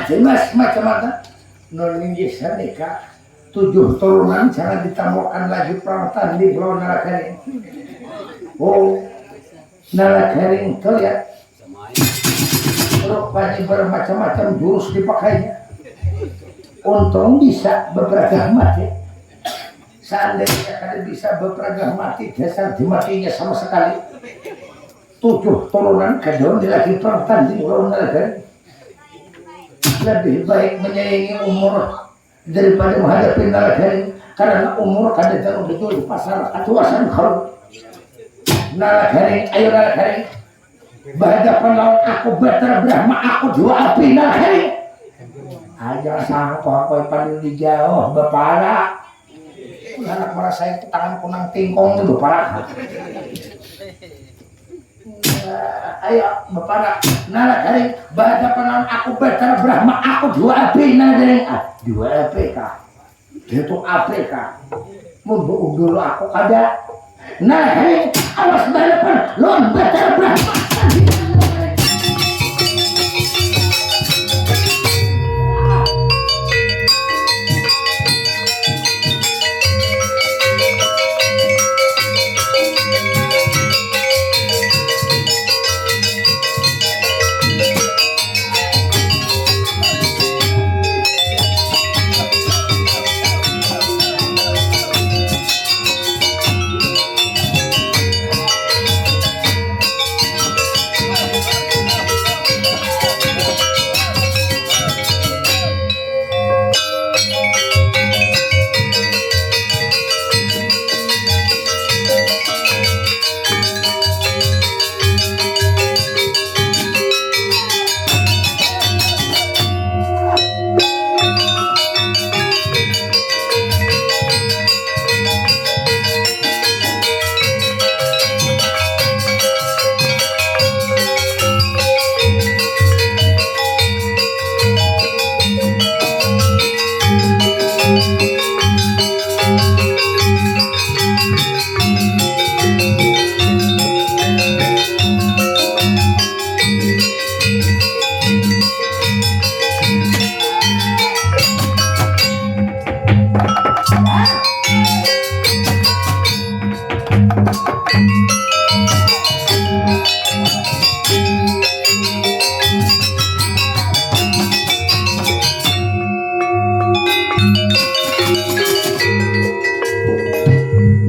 Ada mas macam apa? Nuninggisan ika tujuh turunan jangan ditamuakan lagi perang tanding lawan Nalagaring. Oh, Nalagaring tu ya. Rupanya bermacam-macam jurus dipakainya. Untung bisa beberagah mati. Seandainya kada bisa beberagah mati, dasar dimatinya sama sekali. Tujuh turunan kada lagi perang tanding lawan Nalagaring. Lebih baik menyayangi umur daripada menghadapi Nalagaring karena umur kada jauh bujur pasar katuasan kau. Nalagaring, ayo Nalagaring, berhadapan lawan aku Batara Brahma, aku Dewa Api Nalagaring. Aja sangko aku paling di jauh bapara. Anak merasa itu tangan kunang tingkong itu bapara. Ayo, bapara, Nalagaring, berhadapan lawan aku Batara Brahma, aku Dewa Api Nalagaring. Ah, Dewa Api kah? Dia tuh Api kah? Mun beundur aku kada. Nalagaring, awas berhadapan lawan Batara Brahma.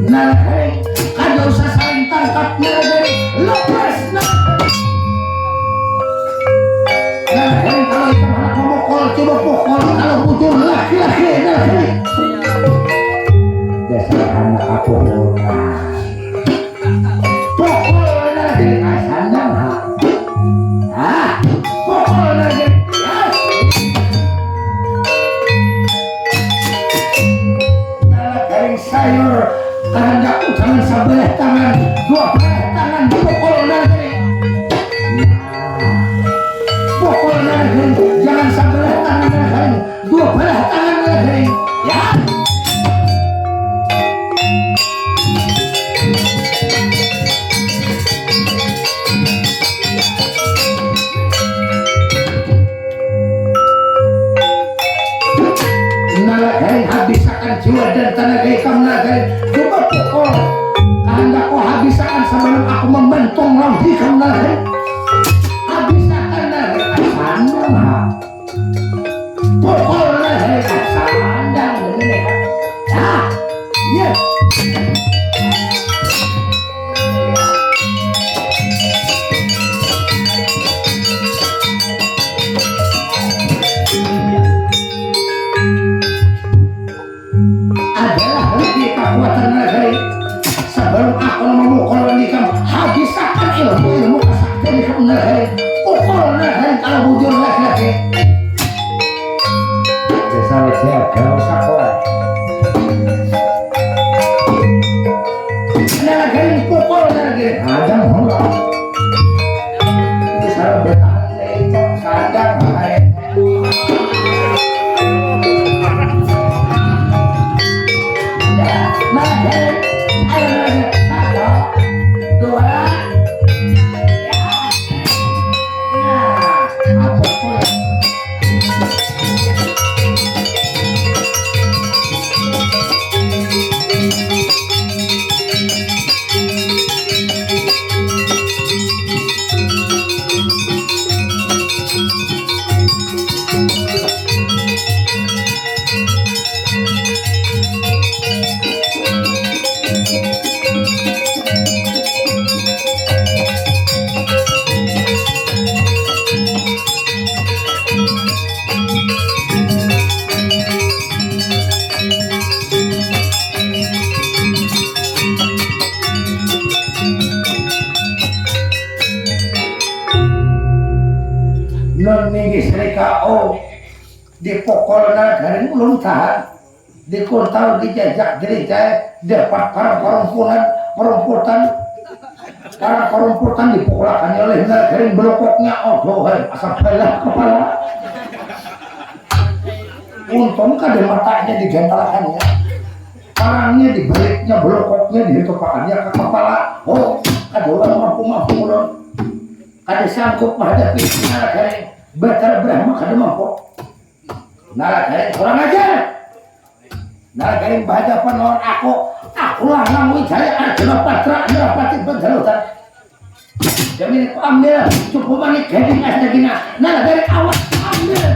Nah, hei, kada usah saling tangkap, nah, hei, lepas, nah. Nah, hei, kalau ikam handak memukul, coba pukul, kalau bujur laki-laki, nah, hei. Dasar anak aku, nah. Pukul, nah, hei, nah, sandang, ha. Ah, pukul, nah, hei. Ya. Nalagaring sayur, kahandakku jangan sabelah tangan, dua belah tangan dipukul Nalagaring. Nah, pukul Nalagaring, jangan sabelah tangan Nalagaring, dua belah tangan Nalagaring. Ya. Nalagaring habisakan jiwa dan tanaga ikam Nalagaring. Coba pukul. Kahandakku habisakan sebelum aku membentung lawan ikam Nalagaring. Habisakan Nalagaring. Sandang ha. Pukul Nalagaring. Sandang ini. Ah, iya. Adalah lebih kekuatan Nalagaring. Sebelum aku memukul ikam, habisakan ilmu-ilmu kesaktian ikam Nalagaring. Pukul Nalagaring kalau bujur laki-laki. Bisa jaga usaha. Nalagaring pukul Nalagaring. Ada mula. Bisa bertahan dari itu sadar. Nalagaring. Ayo Nalagaring. Satu, dua. Nah, apa pula? Oh, dipukul nala garing ulun tahan. Dikuntal, dijajak, dirijai, dapat parang parumpunan, parumputan. Parang parumputan dipukulakannya oleh nala garing belokoknya. Aduh, hai, asa balah kepala. Untung kada matanya digantalakannya. Parangnya dibaliknya, belokoknya dihitupakannya ke kepala. Oh, kada urang mampu-mampu ulun. Kada sanggup menghadapi nala garing. Batara Brahma kada mampu. Nala garing kurang ajar. Nala garing bahadapan lawan aku. Akulah Nang Wijaya Arjuna Patra Nalapati Bandarutan. Jamin ku ambil cupu manik gading asdagina. Nala garing awas ambil.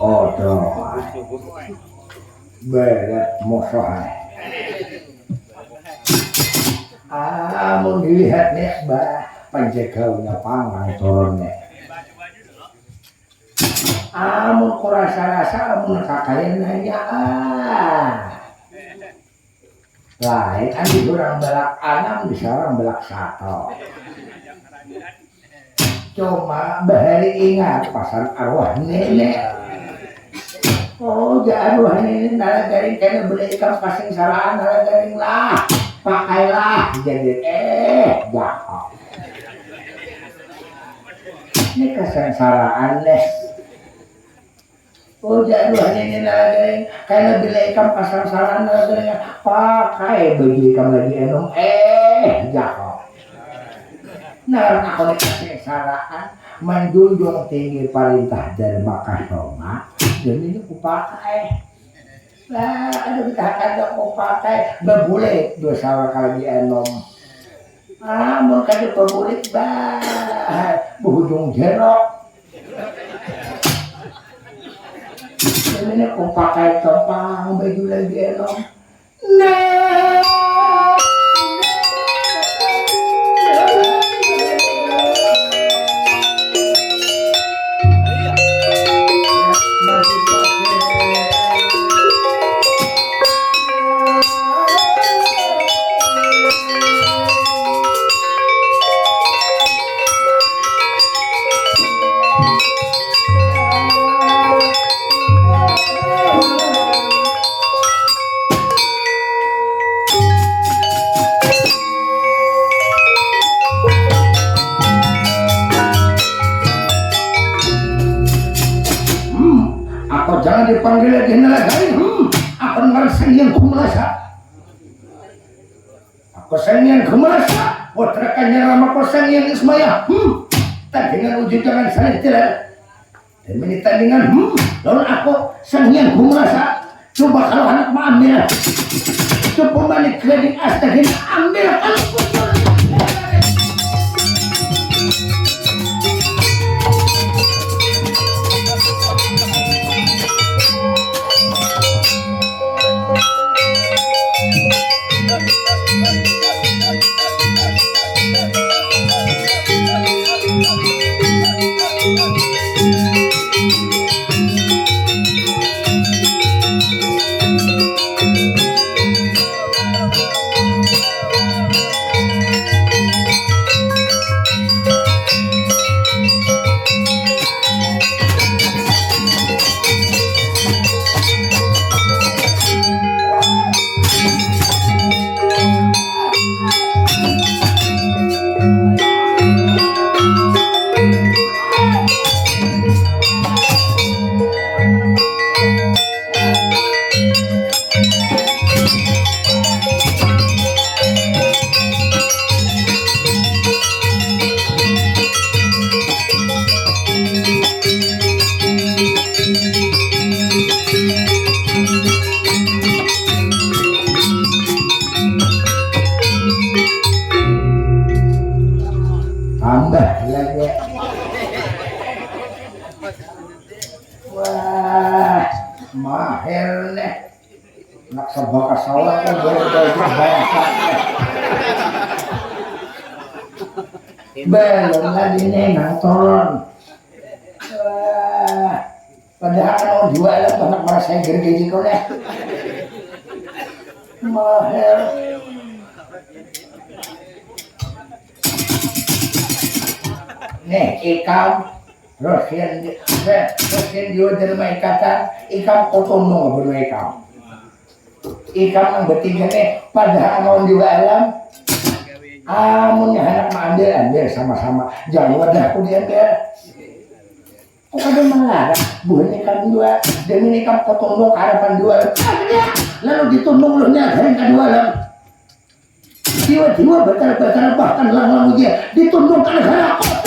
Odoh. Berat musuh ai. Amun dilihat nih, bah, panjagaunya pang nang turun nih. Amun kurasa-rasa, amun kakalian nanya, ah. Lain, adi urang balak anam, bisa urang balak sato. Cuma bahari ingat pasan arwah nenek. Oh, ja arwah nenek nala garing kena beli ikam kasengsaraan nala garing lah. Pakailah jadi eh jahat. Ini kasengsaraan deh. Oh, ja arwah nenek nala garing kena beli ikam kasengsaraan nala garing. Pakai baju ikam lagi enum eh jahat. Nah, aku ini kasengsaraan, menjunjung tinggi perintah Dharma Kasoma, demi ini kupakai. Nah, ada kita kada kupakai, bebulik dua sawah lagi enom. Ah, mun kada bebulik, bah, berujung jerok. Demi ini kupakai kempang baju lagi enom. Jangan dipanggil lagi nelagai. Hmm, akan ngaran Sang Hyang Kumalasa. Aku Sang Hyang Kumalasa, putra kanyar Rama ku Sang Hyang Ismaya. Hmm, tandingan uju jangan saling tilar. Dan ini tandingan, hmm, lawan aku Sang Hyang Kumalasa. Coba kalau anak maambil. Coba manik gading astagin ambil kalau kucur. Tambah lagi. Wah, mahir nih. Nak sebakas sawah kan baru baju bahasa. Belum lagi nih nang turun. Wah, padahal mau jual tuh nak merasa gergaji kau nih. Mahir. Nih, ikam Rosin, Rosin jua jelema ikatan, ikam kutundung benua ikam. Ikam nang betiga nih, padahal lawan jua alam. Amunnya handak maambil, ambil sama-sama. Jangan wadahku diambil. Kok kada malarang? Buhannya ikam jua. Demi ikam kutundung ka harapan jua alam. Lalu ditundung ulunnya garing kadua alam. Tiba-tiba batal-batal bahkan lang-lang ujian ditundung ka negara kota.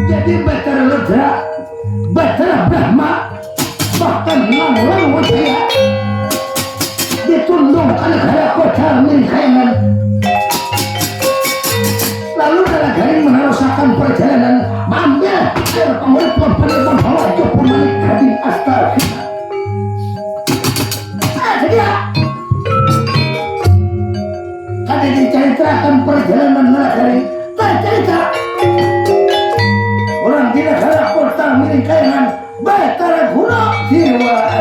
Jadi Batara Rudra, Batara Brahma, bahkan Langlang Wijaya ditundung ka negara kota Mingkayangan. Lalu nalagaring menerusakan perjalanan maambil air panguripan pada membawa Jopo Manik Gading Astagina. Kada dicaritakan perjalanan nagari, tacarita urang di nagara kota Miring Kayangan, Batara Guru Siwa.